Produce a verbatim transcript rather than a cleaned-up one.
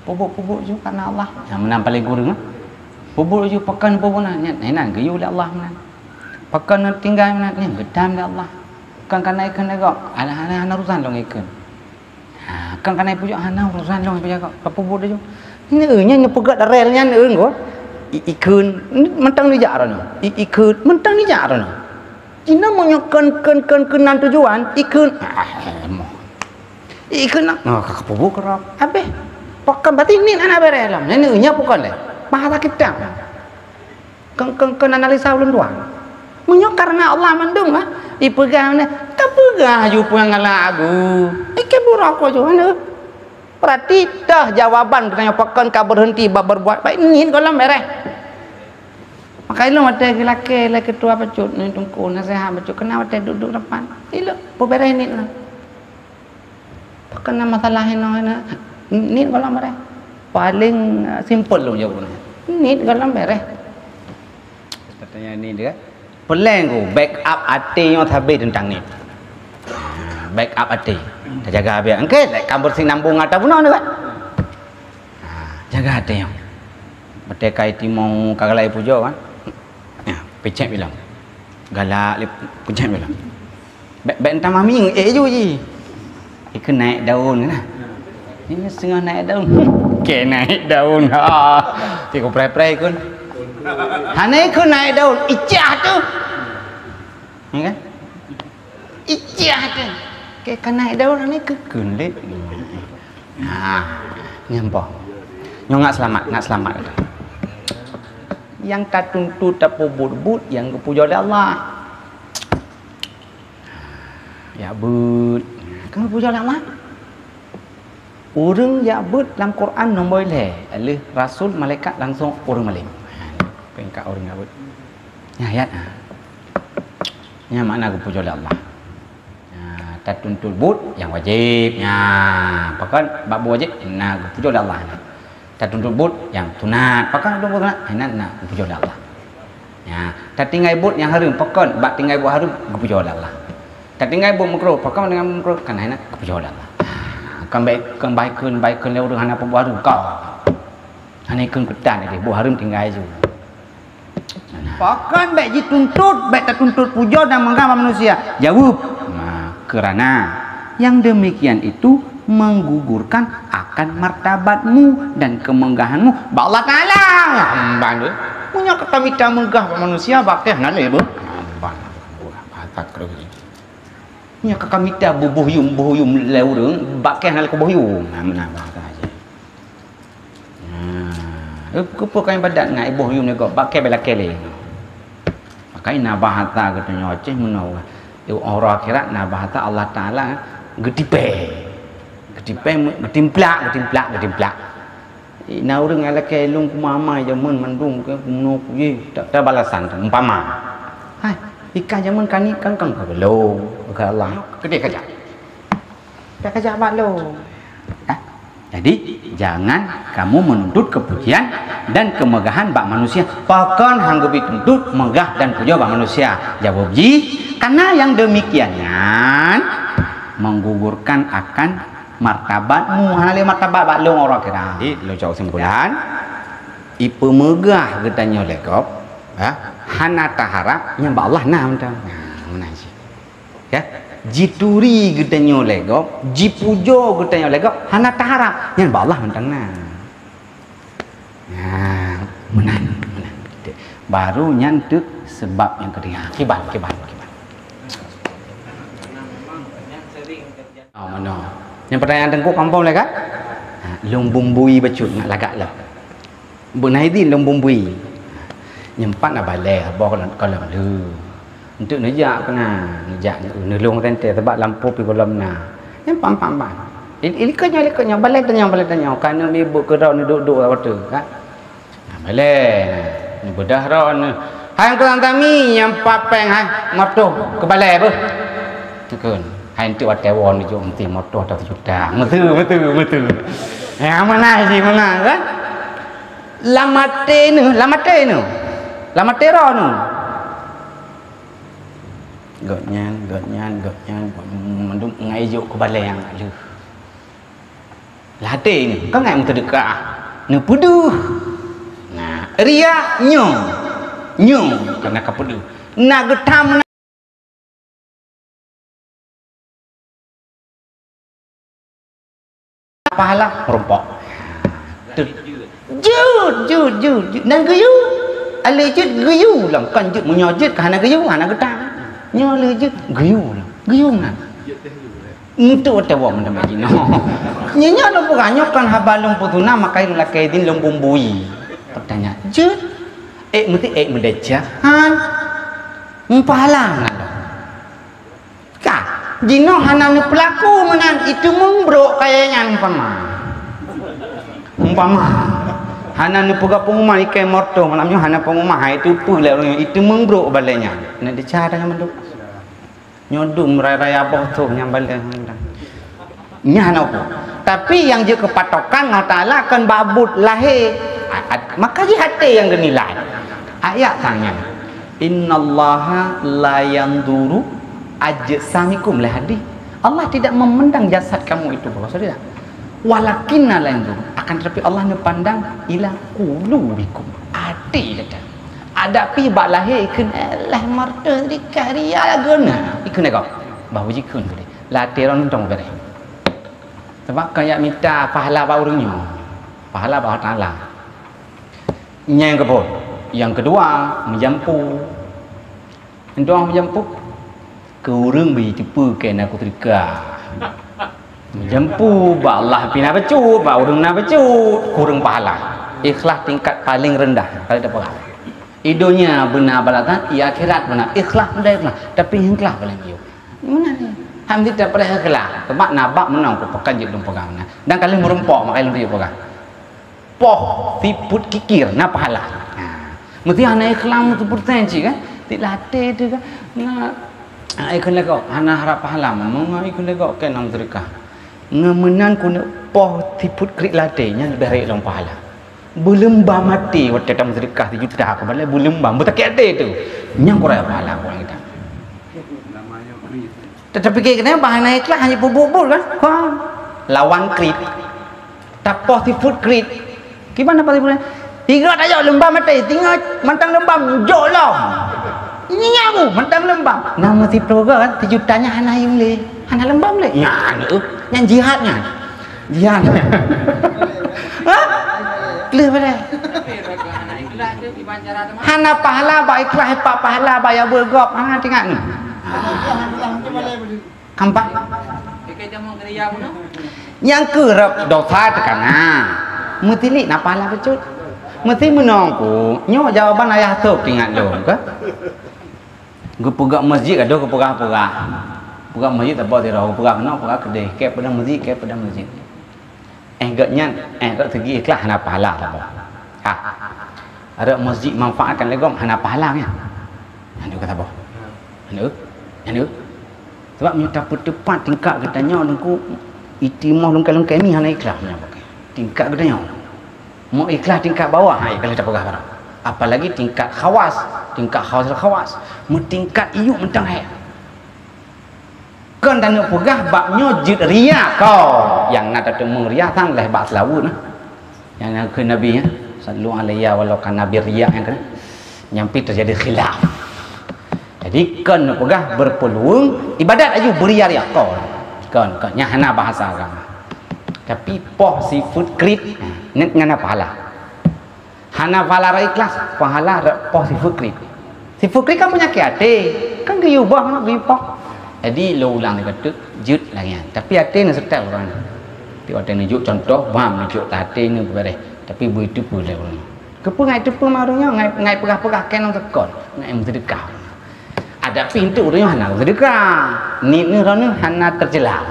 Peubuet-peubuet ju karena Allah. Nyang meunan paléng kureueng, ah. Peubuet ju pakon peubuet na, nyan, nyan geuyue lé Allah meunan. Pakon tinggai meunan, nyan geudam lé Allah. Kon kana ikheun lé gob, hana, hana, hana urusan lôn ikheun. Ha, kon kana ipeujok, hana urusan lôn ipeujok, tapeubuet ju. Nyan, nyan neupeugah darel nyan, nyan, ngon i-, ikheun, mantong dijak droeneuh. I-, ikheun, mantong dijak droeneuh. Cina meunyoe kon, kon, kon keunan tujuan, ikheun. Ah, eh, moh. Ikheun na, oh, ka, ka peubuet keurok. Habéh. Pakon berarti nit hana béreh lom. Nyan, nyan pakon lé. Bahasa kitab. Kon, kon, kon analisa ulôn tuan. Meunyoe karena Allah mandum, ah, ipeugah na, tapeugah ju peue nyang galak agu. Ikheun burok ko ju, hana. Berarti toh jawaban geutanyoe pakon ka berhenti bak berbuat baik, nit gohlom béreh. Maka ilôn watée geulakée lé ketua bacut, ni teungku, nasihat bacut, keunan watée duek-duek rapat. Ilôn, peubéreh nit lôn. Pakon na masalah inoe, inoe, nit gohlom béreh. Paléng, eh, simpel lôn jaweueb. Nit gohlom béreh. Katanya nit dia. Peuleng ku, backup até nyoe sabe teuntang nit. Backup até. Tajaga biar. Engke, lé ka bersih nambung ata bunoe ni kan. Ha, jaga até nyoe. Watée ka itimong ka galak ipujoe kan. Ya, picek bilang. Galak lé picek bilang. Bèk, bèk tamah mieng, eh, ju ji. Ikheun naik daun kan. Ini setengah naik daun. Oke, naik daun. Ha. Tiku preh-preh ikheun. Hana ikheun naik daun, icah tu. Ya kan? Icah tu. Oke, kan naik daun ni keukheun deh. Ha, nyan boh. Nyoe ngat selamat, ngat selamat. Nyang tatuntut tapeubuet-buet nyang geupujoe lé Allah. Jak beuet. Kan geupujoe lé Allah. Ureueng jak beuet lam Quran nombor lhèe, lheueh rasul, malaikat, langsong ureueng malém. Peringkat ureueng jak beuet. Nyan ayat, ha. Nyan makna geupujoe lé Allah. Nyan, tatuntut buet nyang wajéb. Nyan, pakon bak buet wajéb, na geupujoe lé Allah. Tatuntut buet nyang sunat, pakon buet sunat, hana na geupujoe lé Allah. Ya, tatinggai buet nyang hareuem, pakon bak tinggai buet hareuem geupujoe lé Allah. Tatinggai buet makruh, pakon tinggai buet makruh, kan hana geupujoe lé Allah. Kan baik, kan baik kheun, baik kheun lé ureueng hana peubuet hareuem, ka. Hana ikheun keutan lé, buet hareuem tinggai ju. Pakon bèk jituntut, bèk tatuntut pujoe dan meugah bak manusia? Jaweueb, nah, keurana yang demikian itu menggugurkan akan martabatmu dan kemegahanmu bak Allah Taala. Amban tu. Meunyoe ka mita meugah bak manusia, bak kèe hana lé beuh. Amban. Bahasa keureuh. Meunyoe ka mita beuboh yum, boh yum lé ureueng, bak kèe hana lé keu boh yum. Nah, meunan bahasa jih. Nah, eh, keupeue ka ibadat ngon iboh yum lé gob, bak kèe bèk lakèe lé. Maka na bahasa geutanyoe Aceh meunoe. Di uroe akhirat na bahasa Allah Taala geutipèe. Geutipèe, geutimplak, geutimplak, geutimplak. Na ureueng nyang lakèe lôn kumamai jameun mandum keu meunoe keu jih, tak, tak balasan tu, umpama. Hai, ikan jameun kani kan kan ka lôn, ka Allah. Keudeh ka jak. Ka jak bak lôn. Nah, jadi, jangan kamu menuntut kepujian dan kemegahan bak manusia. Pakon han geubri tuntut meugah dan pujoe bak manusia? Jaweueb jih, karena yang demikian nyan menggugurkan akan martabatmu. Hana lé martabat bak lôn uroe akhirat. Jadi, lôn cok kesimpulan, ipeumeugah geutanyoe lé gob, ya, hana taharap, nyan bak Allah na mantong. Nah, meunan cit. Ya, jituri geutanyoe lé gob, jipujoe geutanyoe lé gob, hana taharap, nyan bak Allah mantong na. Nah, meunan, meunan. Baru nyan teuk seubab nyang keudua. Kiban, kiban, kiban. Oh, meunoe. Nyang pertanyaan teungku kampung lé kan? Ha, lôn bumbui bacut ngat lagak lom. Beuna idin lôn bumbui. Nyoe pat na balèe boh kalon, kalon lheueh. Enteuk neujak keunan, neujak neulông teuntèe sabab lampôh pih gohlom na. Nyan pam-pam ban. I, i, likot nyoe, likot nyoe, balèe tanyoe, balèe tanyoe. Ka neumiet buet keudroe neuduek-duek watèe, kan? Na balèe, neubeudah droe neu. Hai Teungku Santami, nyang pat pèng hai, meutoh keu balèe beuh. Teukon. Hai enteuk watèe woe neujok meusti meutoh satu juta. Meuteue, meuteue, meuteue. Ya, meunan jih, meunan, kan? Lam até neuh, lam até neuh. Lam até droeneuh. Gobnyan, gobnyan, gobnyan, mandum ngai jok keu balèe nyang lheueh. Lam até nyoe, kon ngai meuseudeukah. Neupeudeuh. Nah, riya nyoe. Nyoe kana ka peudeuh. Na geutam na pahala meurumpok. Tu. Jeuet, jeuet, jeuet, jeuet. Nan geuyue. Aleu jeuet geuyue lom. Kon jeuet, meunyoe jeuet ka hana geuyue, hana geutam. Nyoe aleu jeuet geuyue lom. Geuyue nan. Untuk teuwok meuteumé jinoe. Nyenyak lôn peugah nyoe kon haba lôn peusuna, maka lôn lakée idin lôn bumbui. Pertanyaan, jeuet? Ék meuti ék meudeh jahan. Mupahala na lôn. Ka, jinoe hana neupeulaku meunan, iteumeung brok kayée nyan umpama. Umpama. Hana neupeugah peunguma ikée morto, malam nyoe hana peunguma, hai teupeue lé ureuëng nyoe, iteumeung brok balée nyan. Nak dicara nyan mandum. Nyoe dum raya-raya boh troh nyang balée. Nyan hana peue. Tapi nyang jeuet keu patokan Allah Taala kon bak buet lahé. A-, a-, maka jih até nyang geunilai. Ayat sang nyan. "Innallaha la yanzuru ajsamikum," lé hadis. Allah tidak memandang jasad kamu itu, Bapak Saudara. "Walakinna la yanzuru," akan tetapi Allah neupandang ila qulubikum, até gata. Adak pih bak lahé ikheun, "Eh, lah marteuh di kahria lagoena." Ikheun lagoe. Bah uji kheun tadi. Lam até ron tong tadi. Sebab kon jak mita pahala bak ureuëng nyoe. Pahala bak Allah Taala. Nyang keupeu. Nyang keudua, meujampu. Doa meujampu. Keu ureuëng bri teupeue keu na ku teuka. Jampu bak Allah pih na bacut, bak ureuëng na bacut, kureueng pahala. Ikhlas tingkat paling rendah, kalau tak peugah. Di donya beuna balasan, di akhirat beuna. Ikhlas beuna ikhlas, tapi ikhlas paling miyueb. Meunan. Alhamdulillah pada ikhlas. Sebab na bak meunan ku pekan jeuet lôn peugah meunan. Dan kali meurumpok makai lôn peugah. Poh sifeuet kikir na pahala. Ha. Meusti hana ikhlas sifeuet teunci kan? Ti lam até tu kan. Na, ha, ikheun lagoe hana harap pahala, meunyoe ikheun lagoe keu nyang seudeukah. Ngon meunan keuneuk poh sifeuet kriet lam até nyan leubeh rayeuk lom pahala. Beuleumba maté watée tam seudeukah sijuta, keubalai beuleumba, beutakét até tu. Nyang kurang pahala kurang kita. Teupiké keunoe bah hana ikhlas hana peubuet-buet kan? Ha. Lawan kriet. Tapoh sifeuet kriet. Kiban tapoh sifeuet? Tiga tajok leumbam maté, tiga mantong leumbam jok lom. Ini nyamu mantong leumbam. Nama si peloga kan? Sejuta nya hana yum lé. Hana leumbam lé. Nya anu, nyan jihad nyan. Jihad. Ha? Leh pada. Hana pahala bak ikhlas, pak pahala bak ya beugop. Ha, tengok ni. Nampak? Nyang keurab dosa teukana. Meutilik na pahala bacut. Meusti meunong ku, nyoe jawaban ayah sôk ingat lôn ke? Geupeugah masjid adoh geupeugah-peugah. Peugah masjid saboh sidroe, geupeugah keunoe, peugah keudeh, keu peudong masjid, keu peudong masjid. Eh, gobnyan, eh, rot segi ikhlas hana pahala saboh. Ha. Rot masjid manfaatkan lé gob hana pahala nyan. Nyan ka saboh. Nyan, nyan. Sebab meunyoe tapeuteupat tingkat geutanyoe Teungku, itimoh lungkai-lungkai mi hana ikhlas nyan pakai. Tingkat geutanyoe. Meu ikhlas tingkat bawah, ha, ikhlas tapeugah barang. Apalagi tingkat khawas, tingkat khawasul khawas. Meutingkat iyuk mantong hai. Kon taneuk peugah bab nyoe jeuet riya kon. Nyang na tateumeung riya sang lheueh bak seulaweuet nah. Nyang na kheun Nabi nyan, "Sallu alayya walau kana birriya," nyang keunan. Nyang pi teujadi khilaf. Jadi kon neupeugah beupeuluweueng ibadat aju beuriya-riya kon. Kon, kon nyang hana bahasa agama. Tapi poh sifeuet kriet, nyan, nyan na pahala. Hana pahala rot ikhlas, pahala rot poh sifeuet kriet. Sifeuet kriet kan peunyakét até, kan geuyue ubah, geuyue poh. Jadi lôn ulang lé keu teuk, jeuet lagée nyan. Tapi até neuseutôt ureuëng nyan. Tapi watée neujok contoh, bam neujok até neubeureh. Tapi beu teupeue lé ureuëng nyan. Keupeue ngai teupeue ma ureuëng nyan, ngai, ngai peugah-peugah keu ngon seukon, ngai meuseudeukah. Adak pintoe ureuëng nyan hana meuseudeukah. Niet neuh droeneuh hana teuceulah.